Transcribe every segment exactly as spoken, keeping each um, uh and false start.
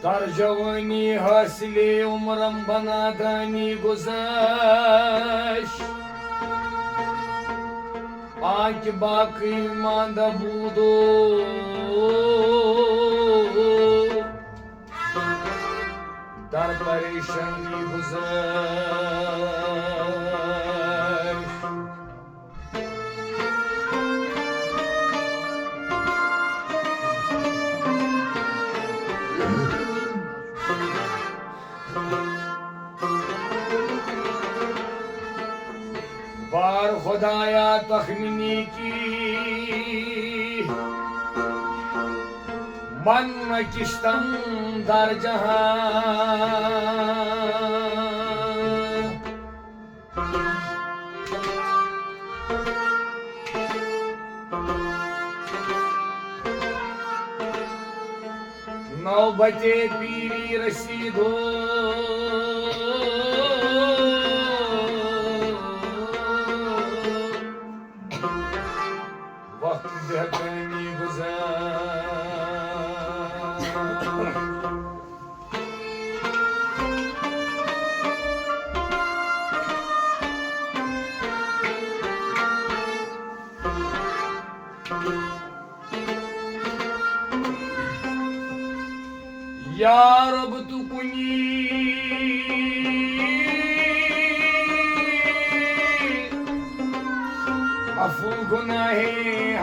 در جوانی حاصلِ عمرم بنا دانی گذشت، آنکہ باقی ماندہ بودو در پریشانی گذشت۔ بار خدایا تخمینی کی من نکشتم در جہان۔ نوبتِ پیری رسیدو، وقت دہکانی گذشت۔ یا رب تو کنی عفو گناہ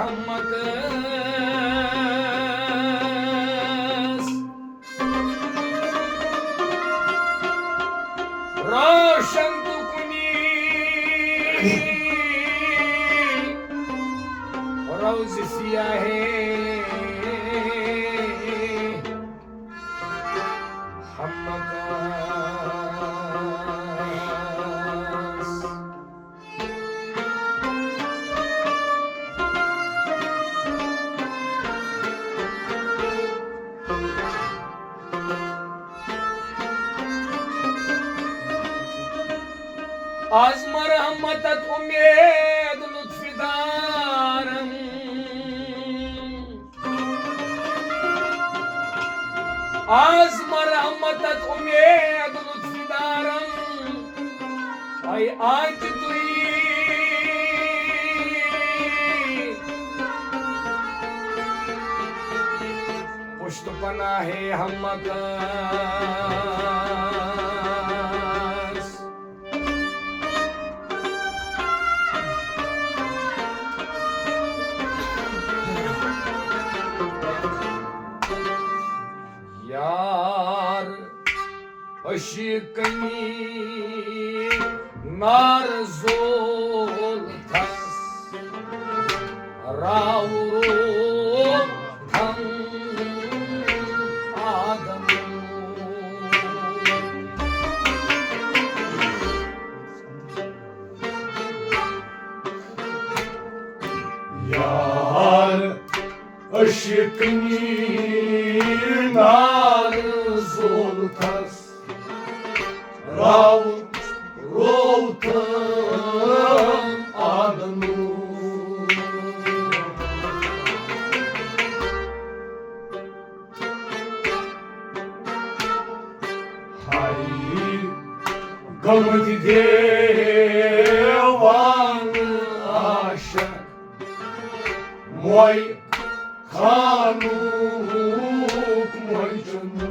ہمکس، روشن تو کنی روز سیاہ ہمکس۔ از مرحمتت امید لطف دارم، از مرحمتت امید لطف دارم، ای آنکہ تویی پشت پناہ ہمکس۔ یار عشقنی نار زول تھس راو رو تھم آدم۔ یار عشقنی نار زول تھس راو روتم آدنو۔ ہائی گمت دیوان عاشق موی خانوک موی چنو۔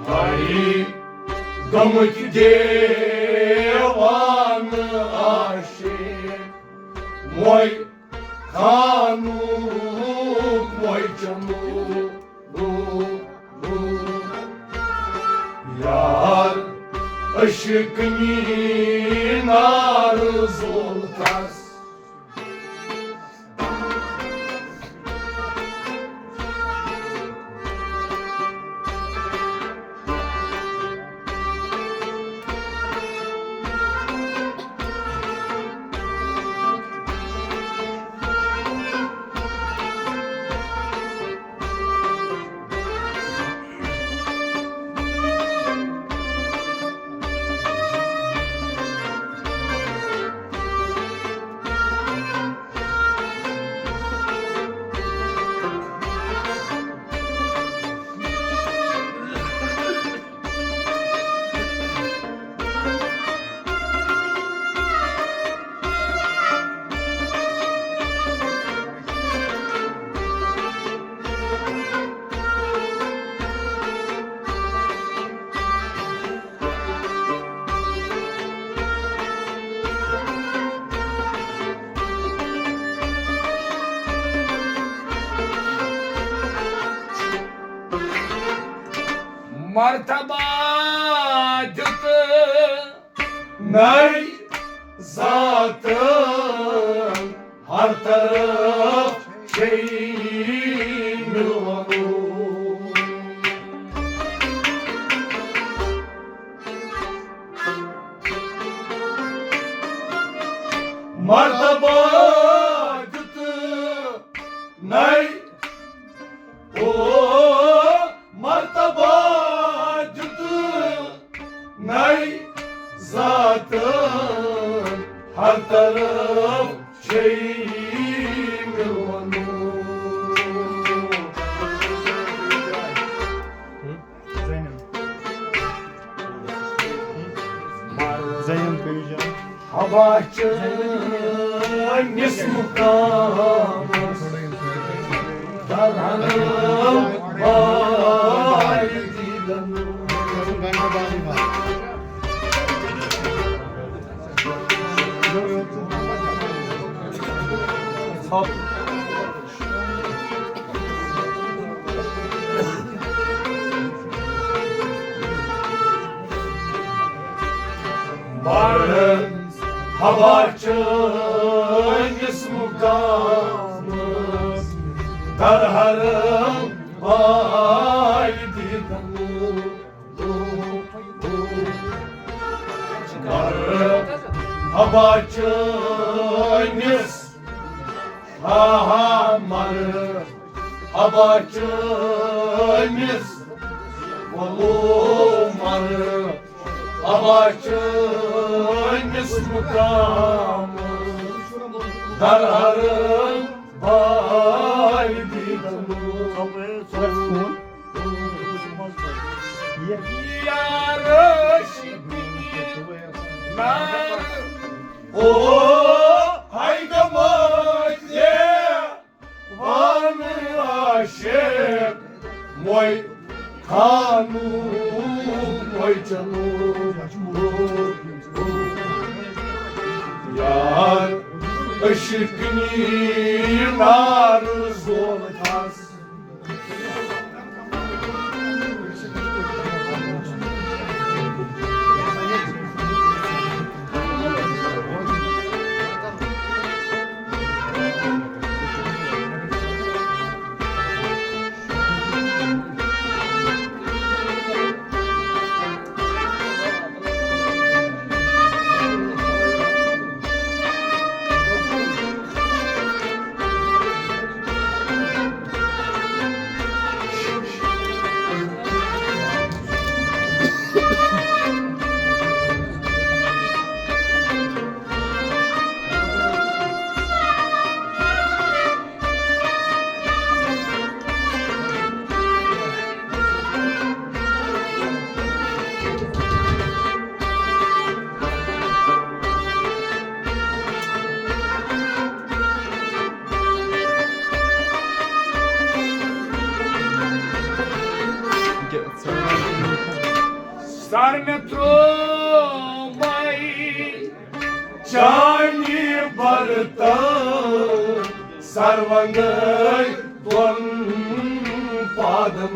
ہائی گمت دیوان عاشق موی خانوک موی چنو۔ یار عشقنی نار زول تھس۔ مرتبہ دیُت نَے ذاتن ہر طرف چھے مِلوَنو۔ مرتبہ دیُت نَے، او مرتبہ دیُت نَے ذاتن ہر طرف چھے مِلوَنو۔ زینم۔ زینم پیٚیہِ جان۔ ہوا چٲنِس مُقامس درہم بارِ دیدن۔ بر ہوا چٲنِس مُقامس درہم بارِ دیدن۔ بر ہوا چٲنِس، ہا ہا مر ہوا چٲنِس، ولو مر ہوا چٲنِس مُقامس درہم بارِ دیدن۔ یار عاشقی نار، او ہاے گمت وان عاشق موے خانو موے چلو۔ یار عشقنی نار زول کھس۔ سر مےٚ ترٛوومَے چانہِ برتن سر ونٛگے دۄن پادن۔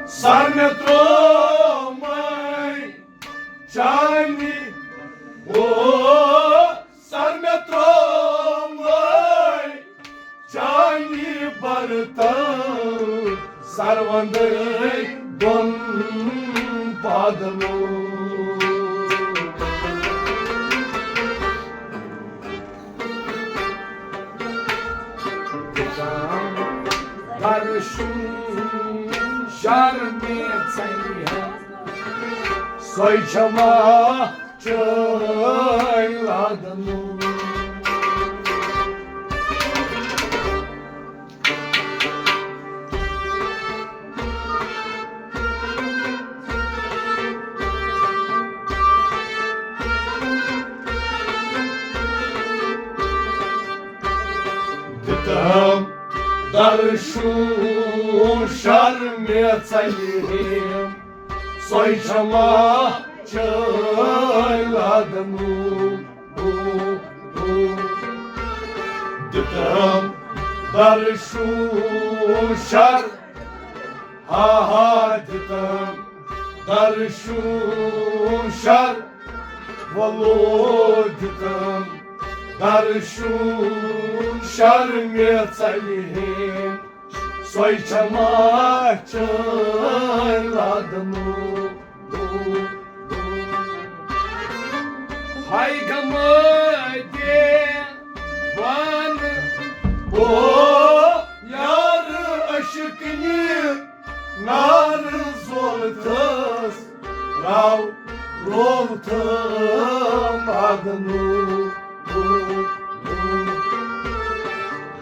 سر مےٚ ترٛوومَے چانہِ، او سر مےٚ ترٛوومَے چانہِ برتن سر ونٛگے دۄن پادن۔ درشُن شرمہِ ژَلہِ ہے، سۄے چھےٚ ما چٲنۍ لادن۔ دِتم درشُن شرمہِ ژَلہِ ہے، سۄے چھےٚ ما چٲنۍ لادن۔ دِتم درشوٗ شر، ہا ہا دِتم درشوٗ شر، وۄلو دِتم درشوٗ شر مےٚ ژلہِ ہن۔ سۄے چھما چٲنۍ لادنو۔ ہاے غمہٕ دیوان، او یار عشقنہِ نار زول تھس راو رول تھم آدنو۔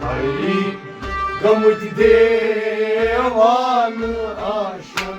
ہاے غمہٕ دیوان عاشق۔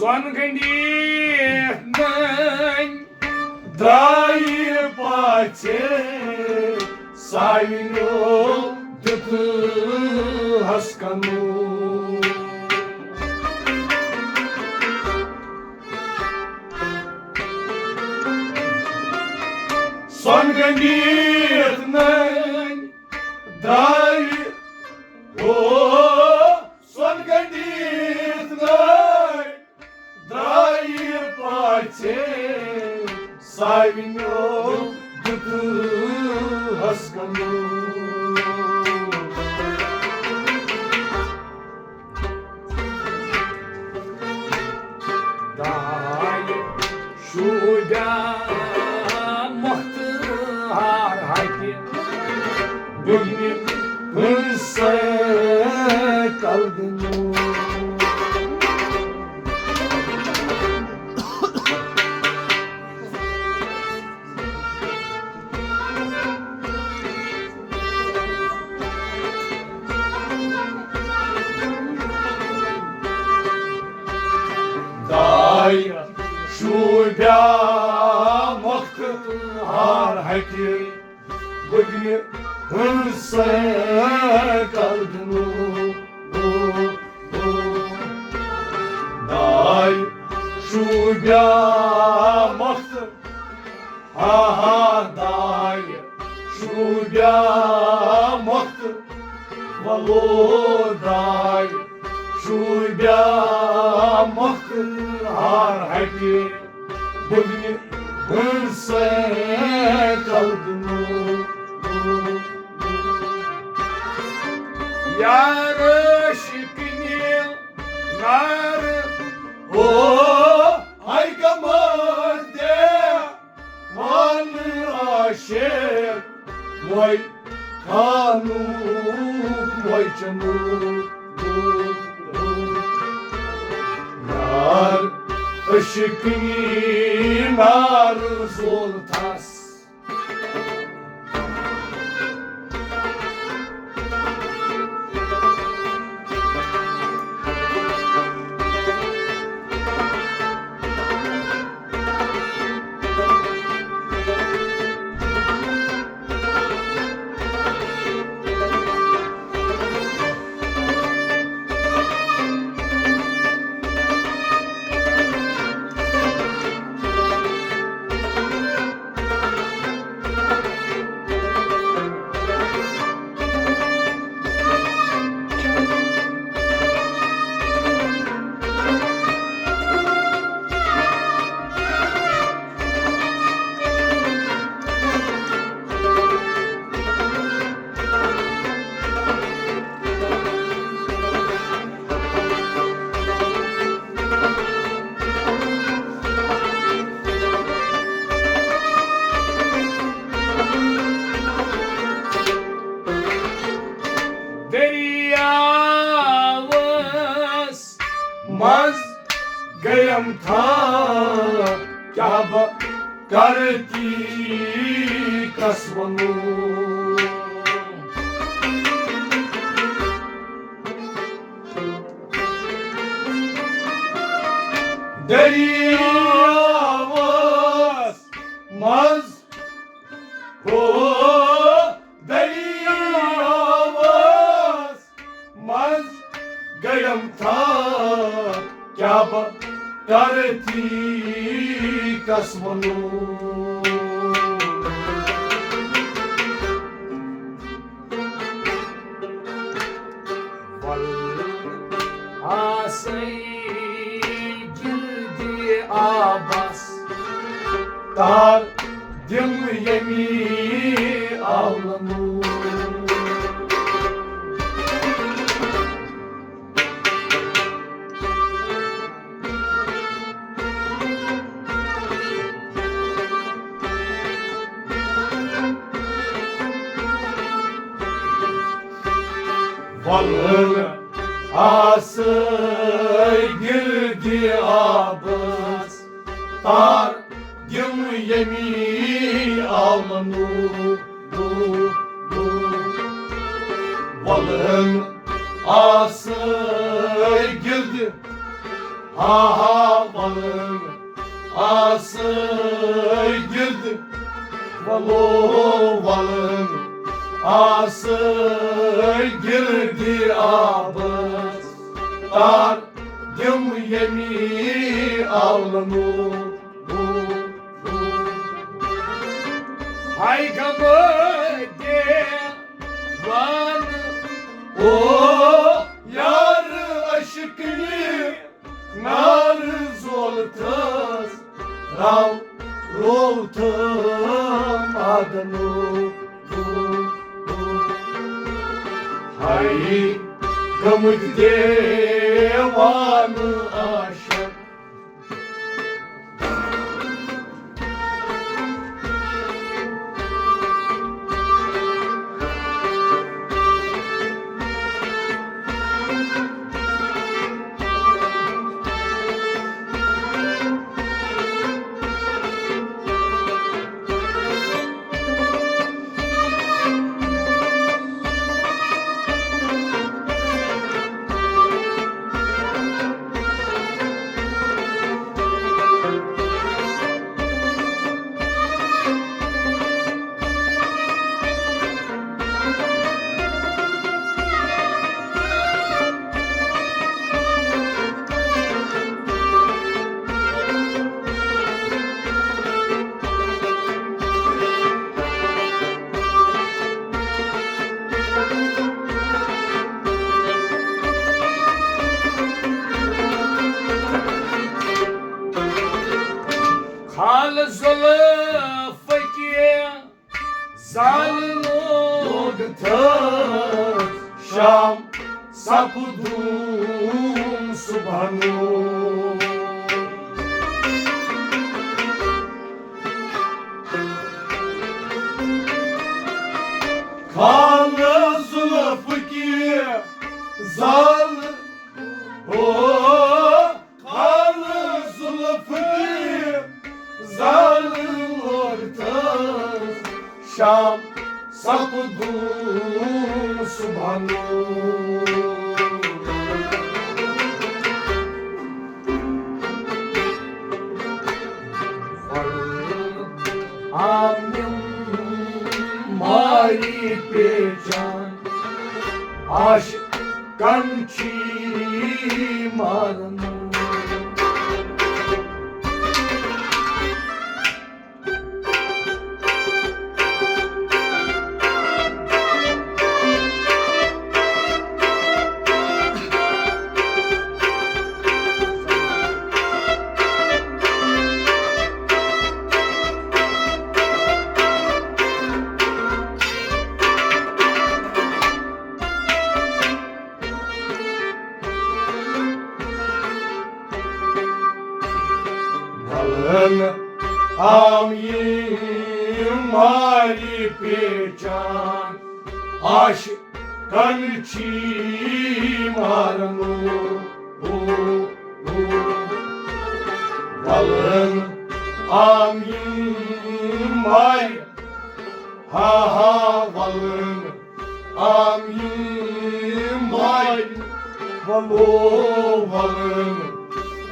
سۄن گنڈی نٲنۍ درٛایہِ پاژھِ ساوِنیو دیُت ہس کنو۔ سۄن گنڈی نٲنۍ درٛایہِ، او سۄن گنڈی نٲنۍ درٛایہِ پاژھِ ساوِنیو دیُت ہس کنو۔ دایہِ شوٗبیا مۄختہٕ ہار ہتہِ بُگنہِ ہٕنٛز سیکل دِنو۔ دایہِ شوٗبیا مۄختہٕ ہار ہتہِ بُگنہِ ہٕنٛز سیکل دِنو۔ دایہِ شوٗبیا مۄختہٕ ہا ہا دایہِ شوٗبیا مۄختہٕ، وَلو دایہِ شوٗبیا مۄختہٕ، ہار ہَٹہِ بُگنہِ ہٕنٛز سیکل دِنو۔ یار عاشقنہِ نار او ہاے غمہٕ دیوان عاشق، وۄنۍ خانوٗک وۄنۍ چنوٗک۔ یار عشقی نار زول تھس۔ منٛز گٔیم تھا، کیٛاہ بہٕ کرٕ تی کس ونو۔ دٔریاوس منٛز ہو، دٔریاوس منٛز گٔیم تھا، کیٛاہ بہٕ کرٕ تی کس ونو۔ ول آسے گردِ آبس تار دِم یمی آلنو۔ ولن آسے گردِ آبس تار دِم یمی آلنو۔ ولن آسے گردِ، ہا ہا، ولن آسے گردِ، ولو ولن آسے گردِ آبس تار دِم یمی آلنو۔ ہاے غمہٕ دیوان، او یار عشقٕنہِ نار زول تھٲس، راو رول تھٲم آدنو۔ ہاے غمہٕ دیوان عاشق۔ خال زلفٕکہِ زالنو لوگ تھٲ شام سپدوم صبحنو۔ خانہ زلفٕکہِ زال ہو، خانہ زلفٕکہِ زال لوگ تھٲ شام سپدوم صبحنو۔ آمیم ماری پیچان عاشقن چھی مارنو۔ ولن آم یہِ ماری پیچان عاشقن چھی مارنو۔ ولن آمین ماے، ہا ہا ولن آمین ماے، ولو ولن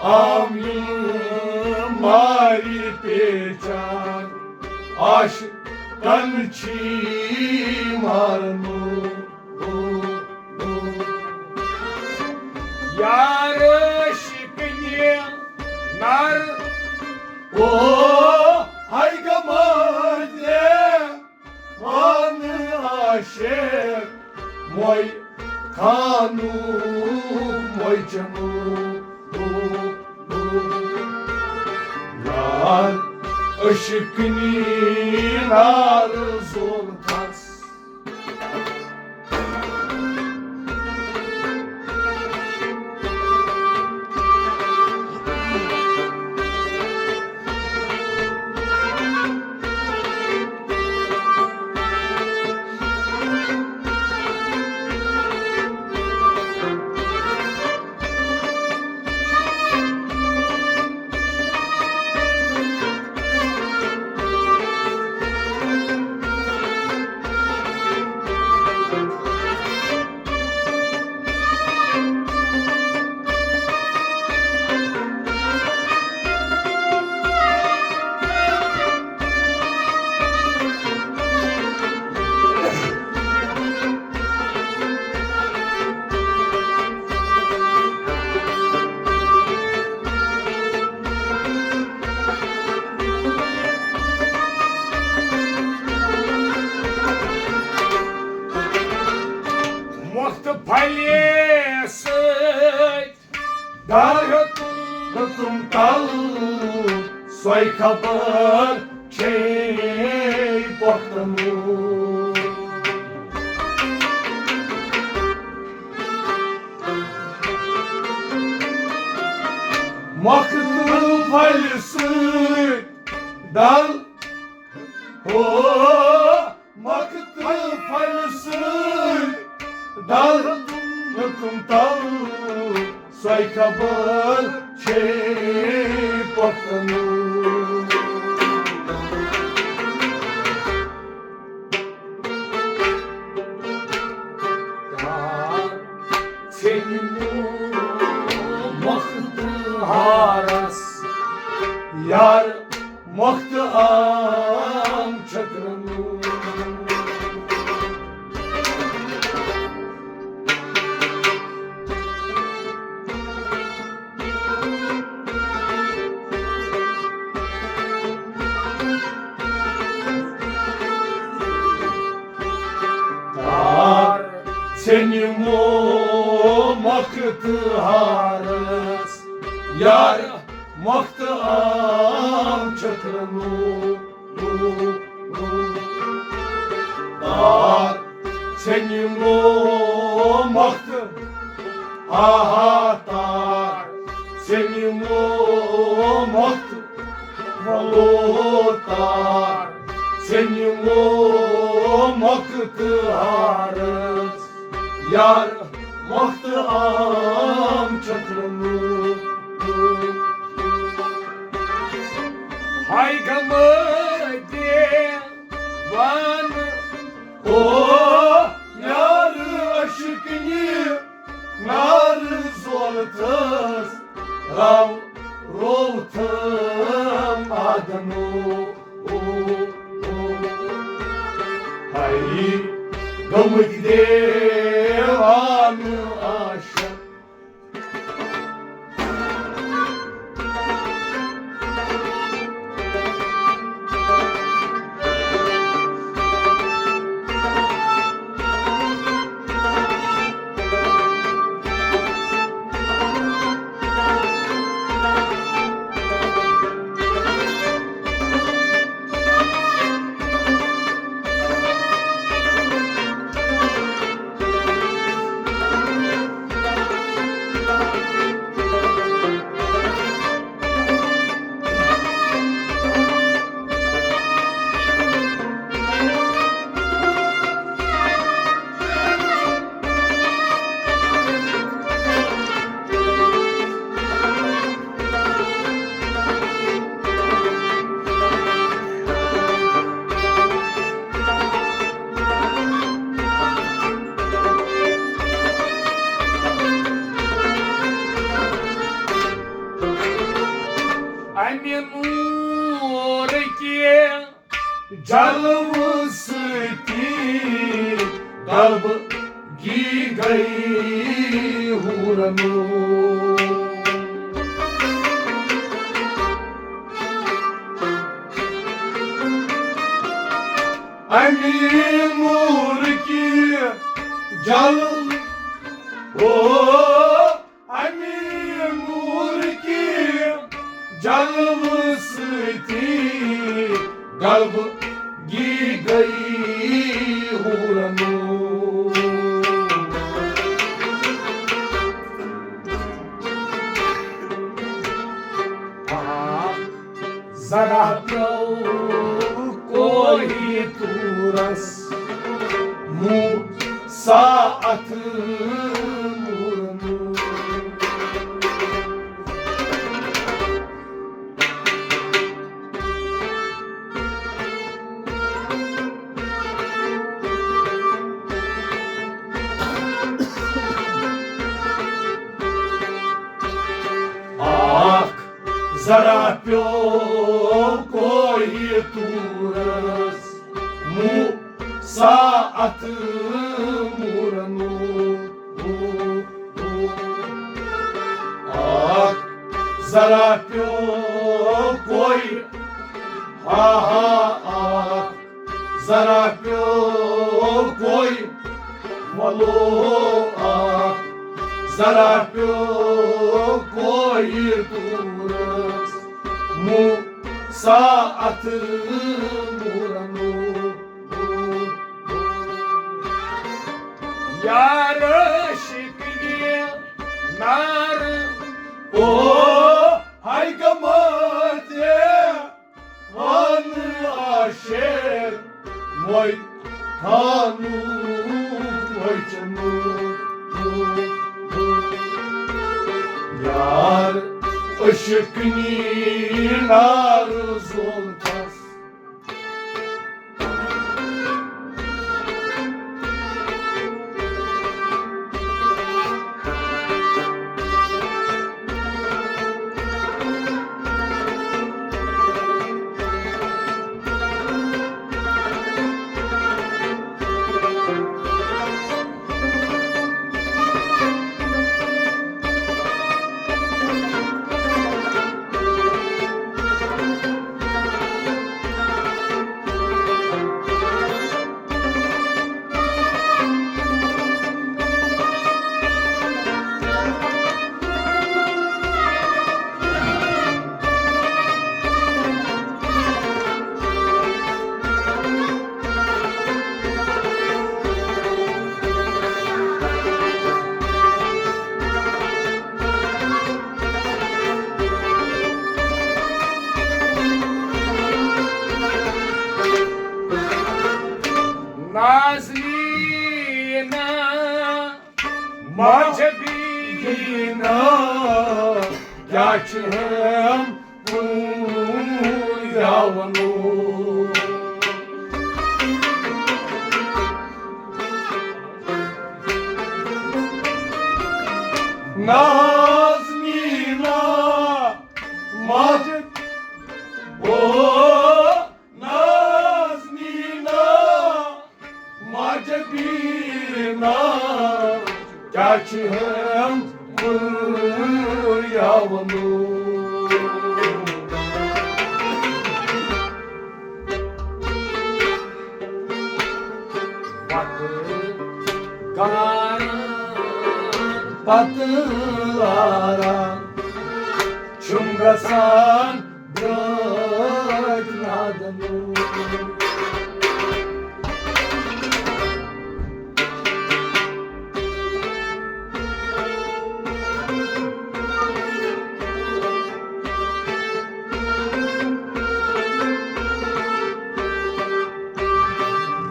آمین ماری پیچان عاشقن چھی مارنو۔ یار شکنی نار او ہاے گمت وان عاشق موے خانو موے چنو۔ یار عشقنی نار زول تھس۔ مۄختہٕ پھلہِ سۭتۍ ڈل ہیوٚتُم تل، سۄے خبر چھے پۄختنو۔ مۄختہٕ پھلہِ سۭتۍ ڈل ہو، مۄختہٕ پھلہِ سۭتۍ ڈل ہیوٚتُم تل، سۄے خبر چھے پۄختنو۔ ژھیٚنِمو مۄختہٕ ہارس یار مۄختہٕ عام چھٔکرنو۔ تار ژھیٚنِمو مۄختہٕ ہارس یار مۄختہٕ عام چھٔکرنو۔ تار ژھیٚنِمو مۄختہٕ، ہا ہا تار ژھیٚنِمو مۄختہٕ، وَلو تار ژھیٚنِمو مۄختہٕ ہارس یار مۄختہٕ عام چھٔکرنو۔ ہاے گمہٕ دیوان او یار عشقنی نار زولتس راو روتھم آدنو۔ او، او۔ ہاے گمٕتۍ دیوان عاشق۔ نور کے جلوٕ سۭتی غلبہٕ گی گئی حورن۔ امی نور کی جل، او، امی نور کی جلوٕ سۭتی غلبہٕ گی گئی حورن۔ آ، ذرا پیوٚو کوہہِ طورس، موسیٰ اتھٕ مورمُت۔ اکھ ذرا پیوٚو کوہہِ طورس، موسیٰ اتھٕ مورمُت۔ اکھ ذرا پیوٚو کوہہِ، ہا ہا، اکھ ذرا پیوٚو کوہہِ، ولو، اکھ ذرا پیوٚو کوہہِ طورس، موسیٰ اتھٕ مورمُت۔ یار عشق نے نار، او، ہاے گماتے وان عاشق، وای خانو، وای چنو۔ یار عشق نی نار زولتس۔ نازنینا، ماجبینا، کیا چھ ہم پویا ونو۔ نازنینا، ماجب، او، نازنینا، ماجبینا، کیا چھ ہم یا ونو۔ پتہٕ گاران، پتہٕ لاران، چھُم گژھان برٛٲتۍ نادنو۔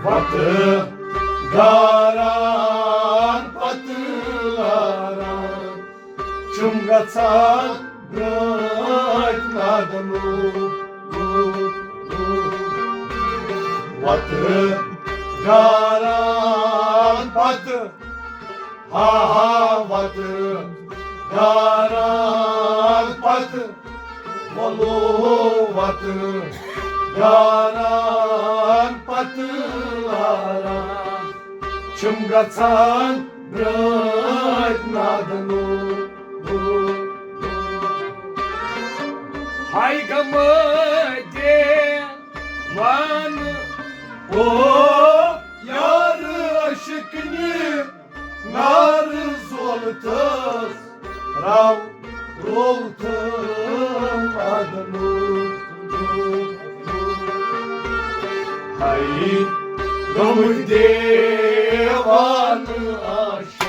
وتہٕ گاران پتہٕ لاران، چھُم گژھان برٛونٛٹھ نادنو۔ وتہٕ گاران پتہٕ، ہا ہا، وتہٕ گاران پتہٕ۔ وَلو وَتہٕ یاران پَتہٕ لاران، چھِم گژھان برٛونٛٹھ نادنو۔ ہاے غمہٕ دیوانہٕ، او یارٕ عشقنہِ، نارٕ زولتس راو رولتم ادنو۔ ہاے غمہٕ دیوانہٕ عاشق۔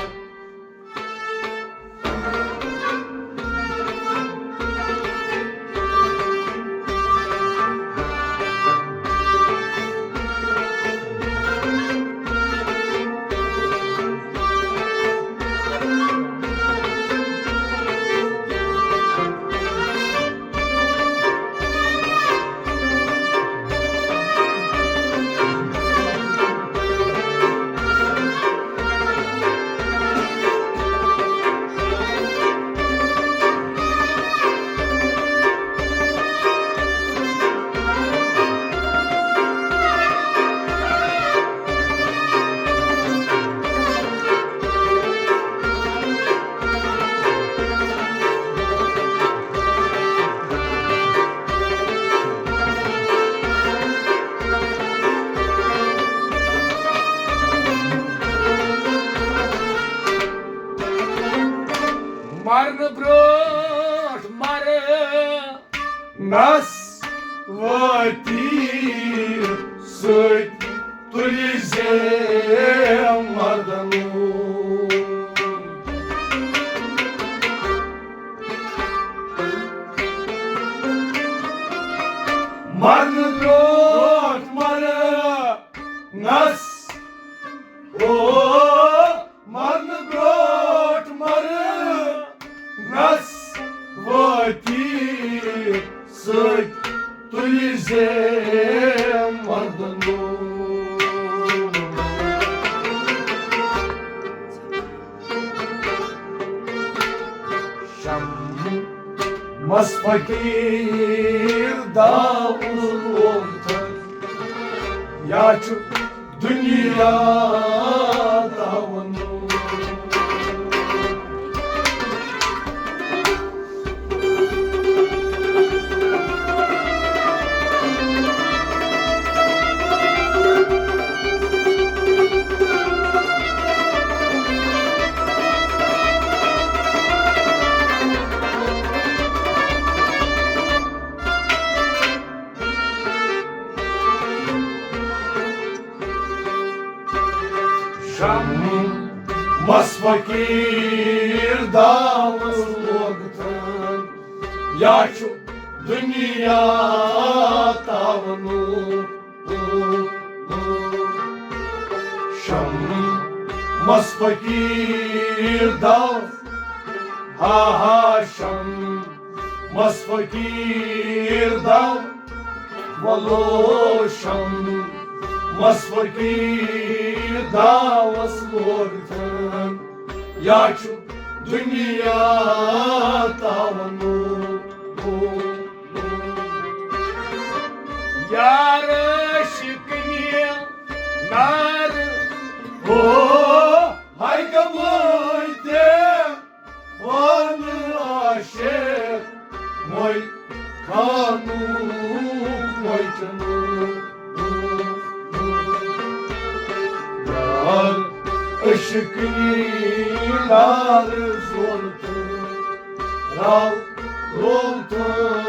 مرنہٕ برٛونٛٹھ مرٕ نس وٲتی سۭتۍ تُلہِ زے مردنو۔ مرنہٕ برٛونٛٹھ مرٕ نس، او مرنہٕ برٛونٛٹھ مرٕ نس وٲتی سۭتۍ تُلہِ زے مردنو۔ شمس فقیٖر داوُس لوگ تھل، یا چھُ دُنیا تاوَن۔ شمس فقیٖر داوَس لوگ تھل، یا چھُ دُنیا تاونو۔ شمس فقیٖر داوَس، ہا ہا شمس فقیٖر داو، وَلو شمس فقیٖر داوَس لوگ تھل، یا چھُ دُنیا تاونو۔ یار عشقنہِ نار، او ہاے غمہٕ دیوانہٕ عاشق، وۄنۍ خانوٗک وۄنۍ چنو۔ یار عشقنہِ نار زول تہٕ راو رول تہٕ